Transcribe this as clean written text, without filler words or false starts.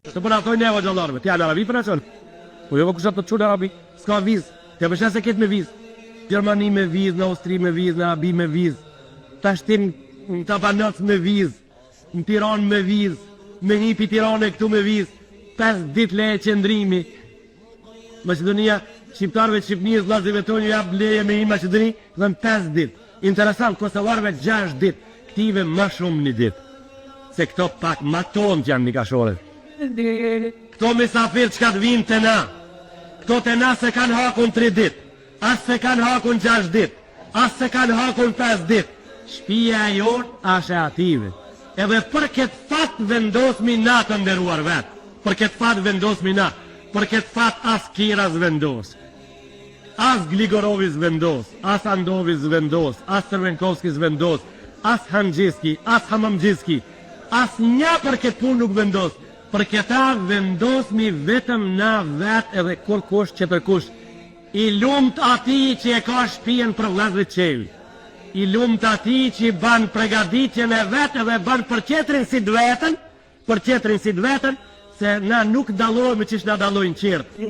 Të po na thojnë neve hoxhallarëve, ti a në Arabi po na çon? Po jo kush ato çon në Arabi? S'ka vizë. Ti po se ket me vizë. Gjermani me vizë, në Austri me vizë, në Arabi me vizë. Tash ti në Tabanoc me vizë, në Tiranë me vizë, me një pi Tirane këtu me vizë. 5 ditë leje qëndrimi. Maqedonia, shqiptarëve të Shqipënisë, vëllazëve tonë ju jap leje me hi Maqedoni, dhe 5 ditë. Interesant, kosovarëve 6 ditë, këtive më shumë një ditë. Se këto pak ma tonë janë një kashore. Këto misafir çka të vinë të na, këto të na se kanë hakun 3 ditë, as se kanë hakun 6 ditë, as se kanë hakun 5 ditë. Shpia e jonë është e ative. Edhe për këtë fat vendosmi na të nderuar vetë. Për këtë fat vendosmi na. Për këtë fat as Kira s'vendos. As Gligorovi s'vendos, as Andovi s'vendos, as Crvenkovski s'vendos, as Hanxhiski, as Hamamxhiski, as nja për këtë punë nuk vendos. Për këta vendosmi vetëm na vetë edhe kurkush qetërkush. I lumt atij që e ka shpien për vëllezërit qel. I lumt atij që ban pregaditjen e vet edhe ban për tjetrin si të vetën, për tjetrin si të vetën, se na nuk dallohemi qysh na dallojnë qertë.